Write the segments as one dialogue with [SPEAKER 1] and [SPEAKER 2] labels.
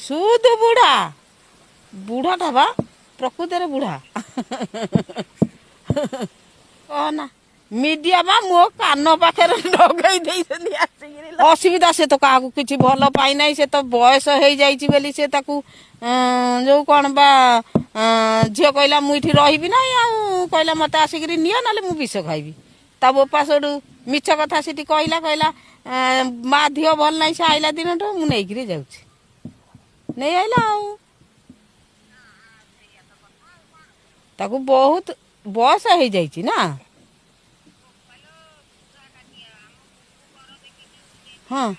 [SPEAKER 1] ସୁଧୁ ବୁଢା, ବୁଢାଟା ବା ପ୍ରକୃତରେ ବୁଢା। କହନା, ମିଡିଆ ବା ମୋ କାନ ପାଖରେ ଲଗେଇ ଦେଇଛନ୍ତି ଆସିକିରି। ଅସୁବିଧା, ସେ ତ କାହାକୁ କିଛି ଭଲ ପାଇନାହିଁ। ସେ ତ ବୟସ ହେଇଯାଇଛି ବୋଲି ସେ ତାକୁ ଯୋଉ କଣ ବା, ଝିଅ କହିଲା ମୁଁ ଏଠି ରହିବି ନାହିଁ, ଆଉ କହିଲା ମତେ ଆସିକିରି ନିଅ, ନହେଲେ ମୁଁ ବିଷ ଖାଇବି। ତା ବୋପା ସେଠୁ ମିଛ କଥା ସେଠି କହିଲା, କହିଲା ମା ଦିହ ଭଲ ନାହିଁ, ସେ ଆଇଲା ଦିନଠୁ ମୁଁ ନେଇକିରି ଯାଉଛି। ନେଇ ଆଇଲା। ଆଉ ତାକୁ ବହୁତ ବୟସ ହେଇଯାଇଛି ନା। ହଁ,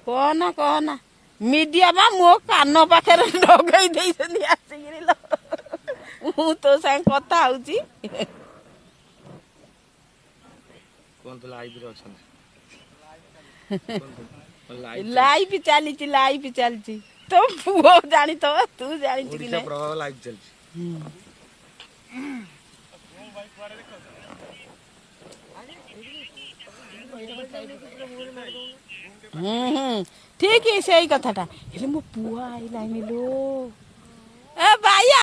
[SPEAKER 1] କହନା କହନା, ମିଡିଆ ବା ମୋ କାନ ପାଖରେ ଲଗେଇ ଦେଇଛନ୍ତି ଆସିକିରି। ମୁଁ ତୋ ସାଙ୍ଗେ କଥା ହଉଛି।
[SPEAKER 2] କୁହନ୍ତୁ, ଲାଇଭରେ ଅଛନ୍ତି।
[SPEAKER 1] ଲାଇଭ ଚାଲିଛି, ଲାଇଭ ଚାଲିଛି। ତୋ ପୁଅ ଜାଣିଥିବ, ତୁ ଜାଣିଛୁ କି
[SPEAKER 2] ନାଇଁ? ପ୍ରଭାବ ଲାଇଭ ଚାଲିଛି।
[SPEAKER 1] ହୁଁ ହୁଁ, ଠିକ ସେଇ କଥାଟା। ହେଲେ ମୋ ପୁଅ ଆଇଲାନି ଲୋ। ଏ ବାଇଆ।